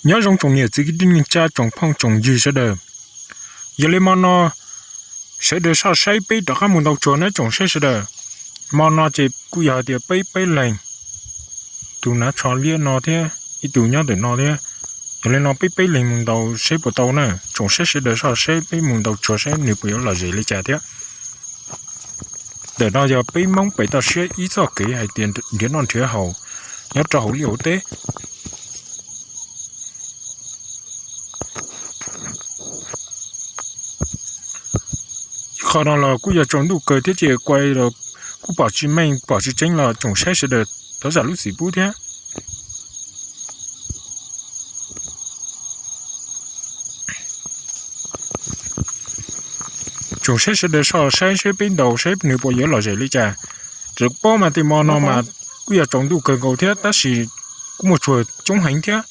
Nyob zoo tsoom niam txiv kwv tij neej tsa tsoom phooj tsoom ywg sawv daws. Yog li mo no sawv daws soj saib peb rov qab mus ntaus tsuag nawb tsoom saib sawv daws. Mo no ces kuj yog hais tias peb peb leeg, tus hnav tsho liab no thiab ib tug nyob ntawm no thiab. Yog li no peb peb leeg mus ntaus saib puas tau na. Tsoom saib sawv daws soj saib peb mus ntaus tsuag saib nws puas yuav lom zem li cas thiab. Ntawm no yog peb Hmoob pem toj siab ib txoj kev hais tias nrhiav noj nrhiav haus nyob rau hauv liaj hauv teb. Qhov no los kuj yog tsaus ntuj kawg thiab ces kuj pom tsis meej pom tsis tseeb los tsoom saib sawv daws thov zam lub txim pub thiab. Tsoom saib sawv daws soj saib saib peb ntaus saib nws puas yuav lom zem li cas. Txawm paub mas tej mo no mas kuj yog tsaus ntuj kawg nkaus thiab tab sis kuj muaj tsuag coob heev thiab.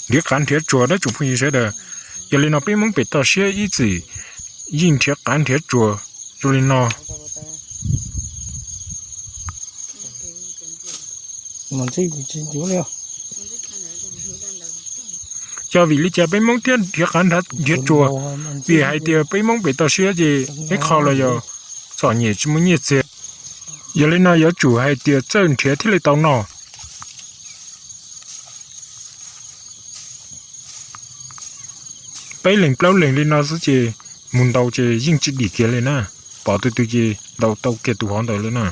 Nrhiav qav nrhiav tsuag nawb tsoom phooj ywg sawv daws. Yog li no peb Hmoob pem toj siab ib txwm yeej nrhiav qav nrhiav tsuag zoo li no. Yog vim li cas peb Hmoob thiaj nrhiav qav nrhiav tsuag? Vim hais tias peb Hmoob pem toj siab ces ib qho los yog txom nyem tsis muaj nyiaj txiag. Yog li no yuav tsum hais tias txawj nrhiav thiaj li tau noj. Peb leeg plaub leeg li no xwb ces mus ntaus ces yeej tsis dim kiag li na. Pom tus twg ces ntaus tau kiag tus hov ntawd li na.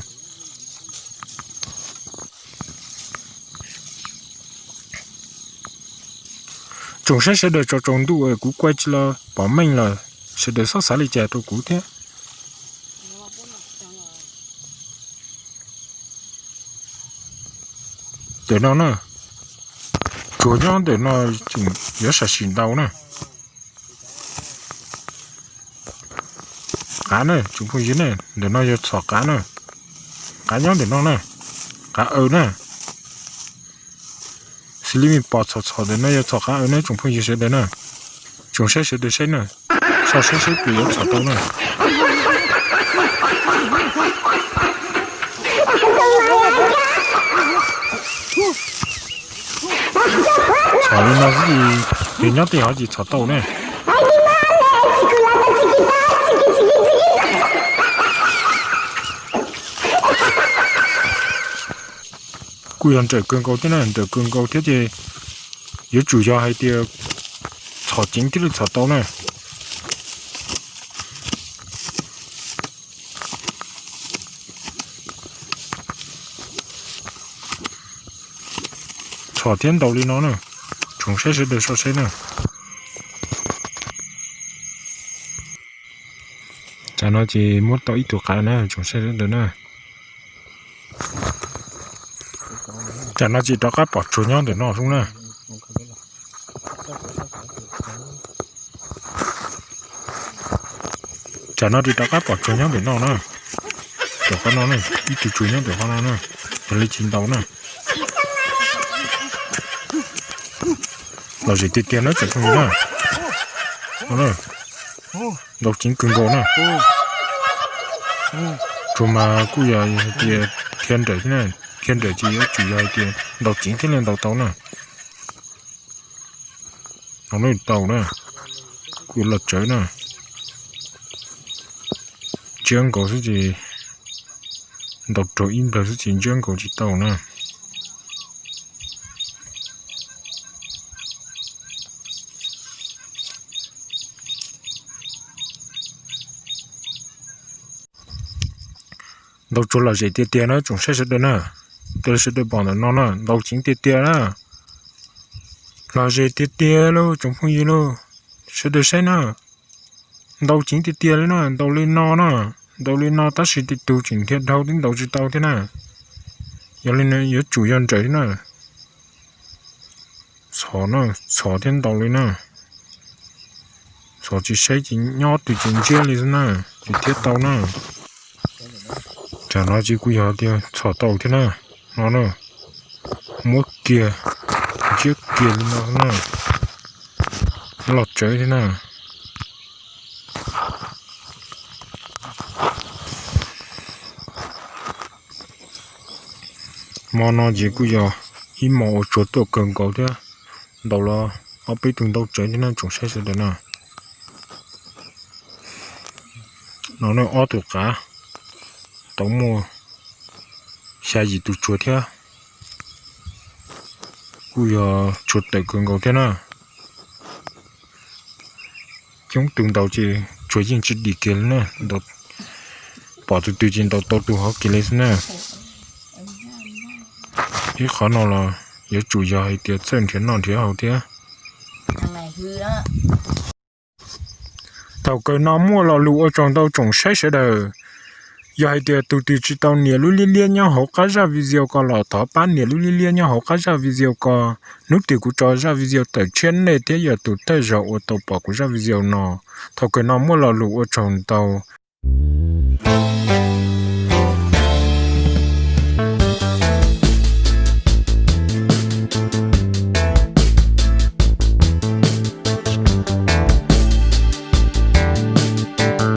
Tsoom saib sawv daws tsaus tsaus ntuj kuv kuaj tsis los pom meej lawm, sawv daws txhob xav li cas rau kuv thiab. Ntawm no na, tsuag nyob ntawm no tseem yuav sam sim ntau na. Qav na tsoom phooj ywg na, ntawm no yog txhom qav na. Qav nyob ntawm no na, qav aws na. Xws li mej pom txhom txhom ntawm no yog txhom qav aws na tsoom phooj ywg sawv daws na. Tsoom saib sawv daws saib na, soj saib saib puas yuav txhom tau na. Txhom li no xwb ces yog nyob tej hov ces txhom tau na. Kuj yog nrawm kawg nkaus thiab na, nrawm kawg nkaus thiab ces yuav tsum yog hais tias txhom ceev thiaj li txhom tau na. Txhom thiab ntaus li no na, tsoom saib sawv daws soj saib na. Tsam no ces muab tau ib tug qav na tsoom saib sawv daws na. Tsam no ces rov qab pom tsuag nyob ntawm no xwb na. Tsam no ces rov qab pom tsuag nyob ntawm no na. Ntawm qhov no na, ib tug tsuag nyob ntawm qhov no na. Yog li ces ntaus na. Lom zem tiag tiag na tsoom phooj ywg na. Ntaus ceev kawg nkaus na. Tsuag mas kuj yog hais tias dhia nrawm thiab na, dhia nrawm ces yuav tsum yog hais tias ntaus ceev thiaj li ntaus tau na. Ntaus tau na, kuj yuav los tsawv na. Ntsiab nkaus xwb ces ntaus raug ib nplawg xwb ces ntsiab nkaus tsis tau na. Ntaus tsuag lom zem tiag tiag na tsoom saib sawv daws na. Raws sawv daws pom ntawm no na ntaus ceev tiag tiag na. Lom zem tiag tiag lauj tsoom phooj ywg lauj. Sawv daws saib na. Ntaus ceev tiag tiag li na, ntaus li no na. Ntaus li no tab sis tej tug tseem dhia dhau twb ntaus tsis tau thiab na. Yog li no yuav tsum yog nrawm thiab na. Txhom na, txhom thiab ntaus li na. Txhom tsis saib ces nyob twg ces ntsiab li xwb na, ces thiaj tau na. Tsam no ces kuj yog tias txhom tau thiab na. No na, muab kiag, ntsiab kiag li no xwb na. Los tsawv thiab na. Hmo no ces kuj yog Ib hmos uas tsuag tuaj kawg nkaus thiab, ntaus los ob peb tug ntau tsev thiab na tsoom saib sawv daws na. No ne ob tug qav tau muaj xya yim tus tsuag thiab, kuj yog tsuag tawm kawg nkaus thiab na. Coob tus ntaus ces tsuag yeej tsis dim kiag li na, pom tus twg ces ntaus tau tus hov kiag li xwb na. Ib qhov no los yuav tsum yog hais tias txawj nrhiav noj nrhiav haus thiab. Thaum kawg no muaj lo lus ua tsaug ntau tsoom saib sawv daws. Yog hais tias tus twg tsis tau nias lub liab liab nyob hauv qab zaj video ko los thov pab nias lub liab liab nyob hauv qab zaj video ko. Hnub twg kuv tso zaj video tawm tshiab nej thiab yog tus thawj zaug uas tau pom kuv zaj video no. Thaum kawg no muaj lo lus ua tsaug ntau.